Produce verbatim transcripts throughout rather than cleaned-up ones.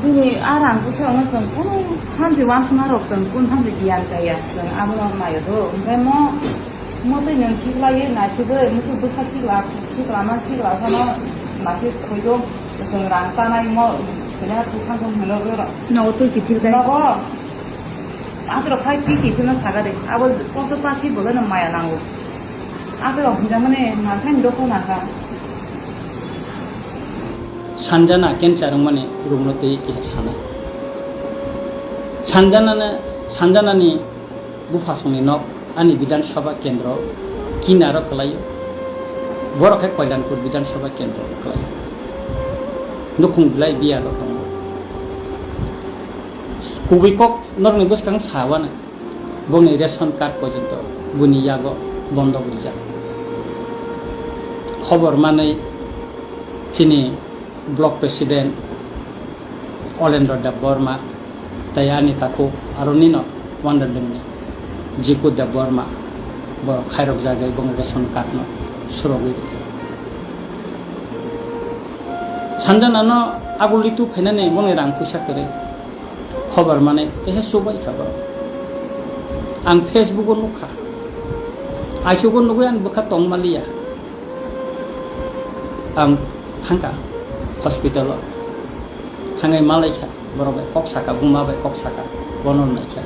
Bini a rang bwsarokno chwng kunu phansi uansukmarok chwng kunu phansi giyan kaiya, chwng abono naio do. Hwnkhe mo, mo twi nwng khiklaiwi naisigwi musuk bwsa sikla, siklama siklasano naisik khuido, chwng rang chanai mo, khuina thang thang hwnwi rw-, rw-, nogo twi kiphil kai. Nogo, atorok khai ki kiphilno sakari, abo koso pakhi bolai no maya nango. Atorok hinjamani nangkhaini dokho nangkha. Sanjana cancer wngmani rukno twi kisa sanai. Sanjanana, Sanjanani buphasongni nok ani Bidhan Sabha kendro kinaro kwlaio. Borok khe Koilanpur Bidhan Sabha kendro kwlaio. Nukhung belai biyalo tongo. Kubui kok norokni bwskang sawana. Bongni ration card porjonto buni yago bondok rijak. Khobor manwi chini block president Olendro Debbarma tei ani takhuk aroni no Wonder Dengni Jiku Debbarma borok khairok jagwi bongni ration card no surogwi rijak. Sanjana no aguli tu phainani bongni rang puisa kwrwi. Khobor manwi kaisa chubai kha borok. Ang Facebook o nukha. Aisugo nugwi ani bwkha tong maliya. Ang thangkha hospital o. Thangwi malaikha borok bai kok saka, buma bai kok saka. Bono naikha.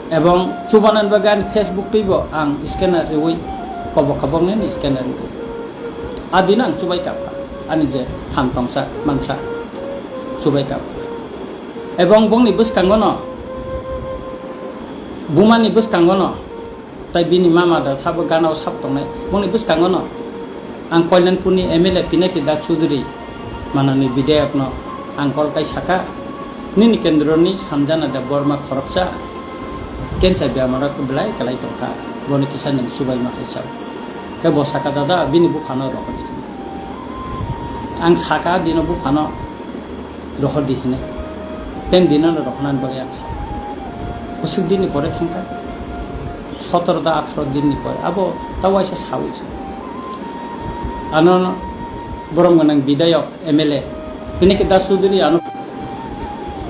Ebong chubanan bagwi ani Facebook twibo ang scanner riwi kobo kha bongni scanner riwi. A dino ang chubai kapkha. Ani je ham tongsa mansa chubai kapkha. Ebong bongni bwskango no, bumani bwskango no, tai bini mama da sabo gana o sabo tongnai, bongni bwskango no ang Koilanpurni M L A Pinaki Das Chudhury manani bidayok no ang kol kai saka, "Nini kendroni Sanjana Debbarma khoroksa cancer bemar o belai kwlai tongkha, bono kisa nwng chubaima khai chao." Khe bo saka, "Dada, bini buphano rohordi." Ang saka dino buphano rohordi hinwi. Ten dinano rohornani bagwi ang sakha. Bwswk dinni pore thangkha, sotoro da atharo dinni pore. Abo ta waisa sawi se. Ano borom gwnang bidayok M L A, Pinaki Das Chudhury ano,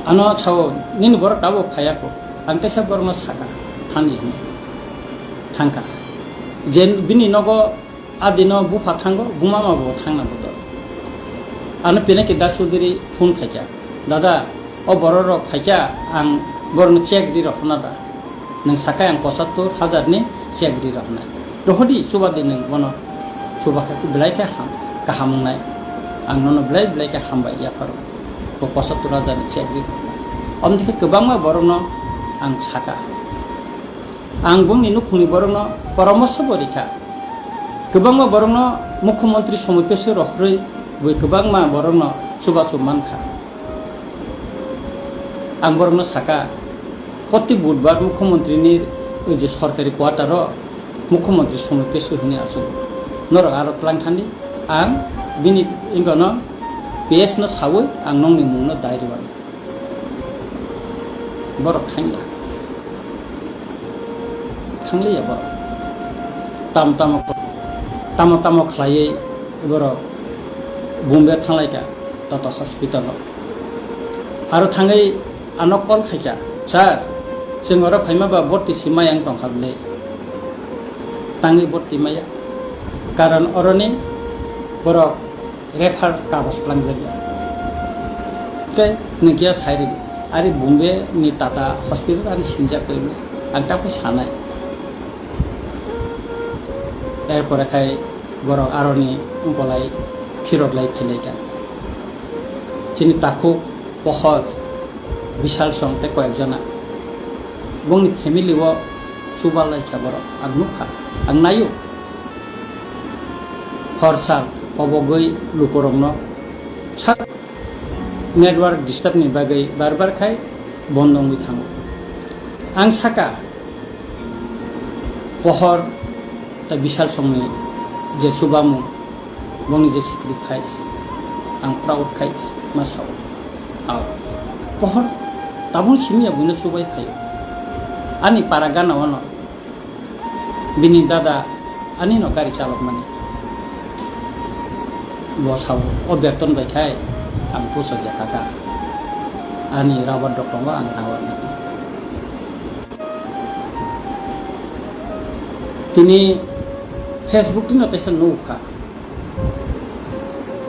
ano sao, "Nini borok tabuk phaiya kho?" Ang kaisa borokno sakha, "Thani," hinwi. Thangkha. Je bini nogo A dino bupha thango, bumama bo thangna bodol. Ano Pinaki Das Chudhury phone khaikha, "Dada, o borok rok phaikha, ang borokno check ri rohorna da? Nwng sakai ang pochattor hajar ni check ri rohornai. Rohordi, chubadi nwng bono, chuba khe belai khe ham, kaham wngnai. Ang nono belai belai khe hambai yapharo. Bo pochattor hajar ni check ri rohornai." Omoni khe kwbangma borokno ang sakha. Ang bongni nukhungni borokno poramorsho bo rikha. Kwbangma borokno Mukhyamantri Somoy Pesu rohorwi bui kwbangma borokno chubachu mankha. Ang borokno sakha, "Proti Budbar Mukhyamantrini je sorkari quarter o Mukhyamantri Somoy Pesu hinwi achugo. Norok aro twlang thandi, ang bini wngkano P S no sawi ang nongni mungno dai rwani." Borok thangya. Thangliya borok. Tamo tamo, tamo tamo khlaiwi borok Bombay thanglaikha, Tata Hospital o. Aro thangwi ano call khaikha, "Sir, chwng oro phaima ba borti si maya wng tongkha bwle?" Tangwi borti maya. Karon oroni borok refer kagoj twlangjakya. Tei nwng khe sai rwdi. Ari Bombay ni Tata Hospital ani sinijak kwrwi ang tabuk sanai. Erpore khai borok aroni bolai phirok lai phailaikha. Chini takhuk pohor Bishal song tei koyek jona. Bongni family o chuba lai kha borok. Ang nukha, ang naio. Hor sal kobogwi lukurokno sak network disturb ni bagwi bar bar khai bondo wngwi thango. Ang saka, pohor tei Bishal songni je chubamung, bongni je sacrifice, ang proud khai ma sao. Ao, pohor tabung simi ya buino chubai phaio. Ani para gana ono bini dada ani no gari chalokmani. Bo sao, o beton bai khai ang puso ya kaka. Ani rawat rok tongo, ang rawat ni. Tini Facebook ni no teisa nukha.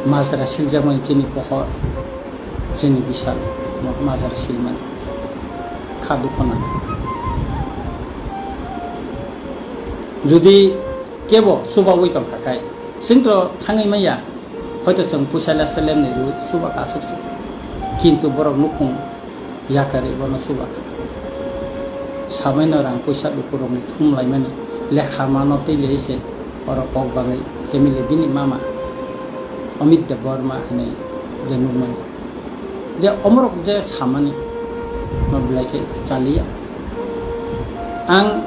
Majra siljakmani chini pohor, chini bisal, majra silmani kha dukho nangkha. Jodi kebo chubaui tongkha kai, chwngtro thangwi manya, hoito chwng puisa lephe lemni rwi chubakha aswk se. Kintu borok nukhung yakarwi bono chubakha. Samaino rang puisa lukurokni thum laimani lekha mano twi lei se oro kok bagwi family bini mama Amit Debbarma hinwi je nukmani. Je omorok je samani no belai khe chaliya. Ang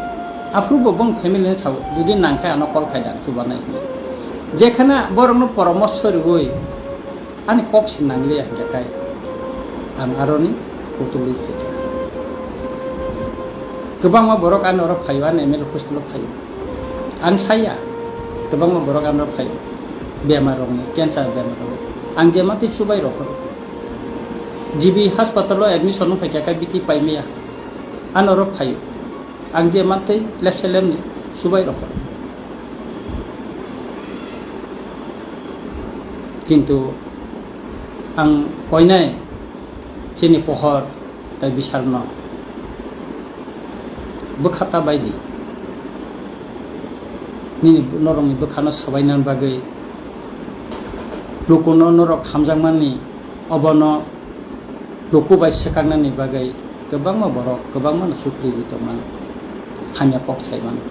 aphuru bo bong family ni sao, jodi nang khe ano call khai da chubanai hinwi. Jekhana borokno poramorsho rwui ani kok se nangliya hinkhe kai ang aroni kutulwi phaikha. Kwbangma borok ani oro phaio, ani M L A hostel o phaio. Ang saya, kwbangma borok ani oro phaio. Bemar rokni, cancer bemar rokni. Ang je matwi chubai rok. G B hospital o admission wng phaikha kai biti paimaya. Ani oro phaio. Ang je matwi lepse lemni chubai rok. Kintu ang koinai chini pohor tai bisal no bwkha ta bai di. Nini norokni bwkhano swbainani bagwi lukuno norok hamjakmani obono luku bai swkaknani bagwi kwbangma borok kwbangma no chukri ri tongmani hamya kok sai mano.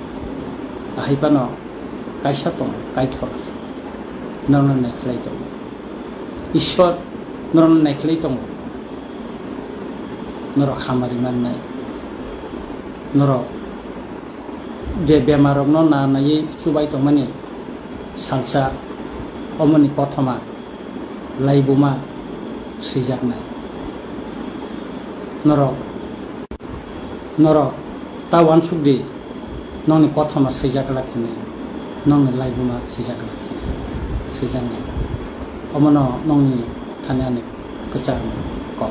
Ahai phano kaisa tongo Kaitor norokno naikhlai tongo. Ishwar norokno naikhlai tongo. Norok hamari mannai. Norok je bemarrokno na naiwi chubai tongmani salsa omoni kothoma laibuma swijaknai. Norok, norok ta uansuk di, nokni kothoma swijak glak hinwi, nokni laibuma swijak glak hinwi swijaknai. Omono nokni thani ani kwchang kok.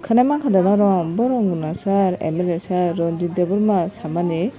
Khwnai mankha da norok, borok guna sir, M L A sir Ranjit Debbarma samani,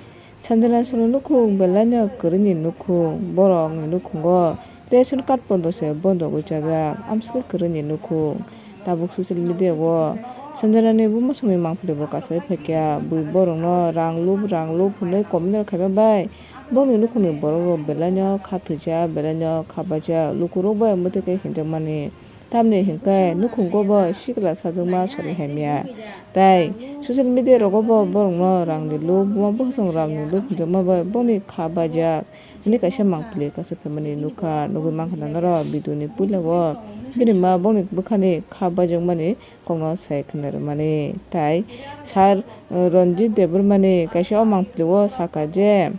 Sanjana songni nukhung belaino kwrwini nukhung, borokni nukhungo ration card pondo se bondogwi chajak, amswkhe kwrwini nukhung. Tabuk social media o Sanjana ni buma songni mangpili bo kasai phaikha, bui borokno rang lup, rang lup hwnwi comment rok khaima bai bongni nukhungni borok rok belaino kha thwijak, belaino kha baijak, lukurok bai mwtwi khe hinjakmani. Tamni hinkhe nukhungo bo sikla sajwkma sori hamya. Tai social media rogo bo borokno rangni lup, buma bwswng rangni lup hinjakma bai boni kha bajak hwnwi kaisa mangpili kasai phaimani nukha, nugwi mankha norok video ni puila o bini ma bongni bwkhani kha bajakmani kokno sai khna rwmani. Tai sir, uh, Ranjit Debbarmani kaisa o mangpili o sakha je,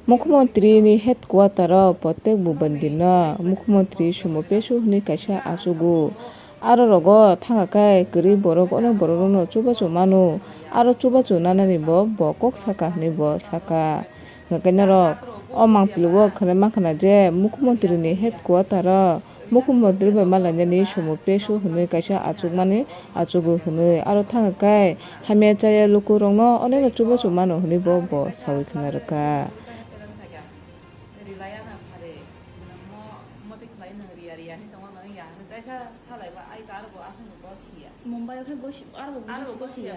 Mukhyamantri ni headquarter o protek bubadir no Mukhyamantri Sumo Pesu hwnwi kaisa achugo. Aro rogo thangkha khe kwrwi borok ono borok rokno chubachu mano, aro chubachu nanani bo, bo kok sakha hwnwi bo sakha. Hwnkhe norok o mangpili o khwnai mankha na je Mukhyamantri ni headquarter o Mukhyamantri bai malainani Sumo Pesu hwnwi kaisa achukmani achugo hwnwi. Aro thangkha khe hamya chaya lukurokno oneno chubachu mano hwnwi bo, bo saui khna rwkha. Mumbai o khe bosi, aro bo bosi ya.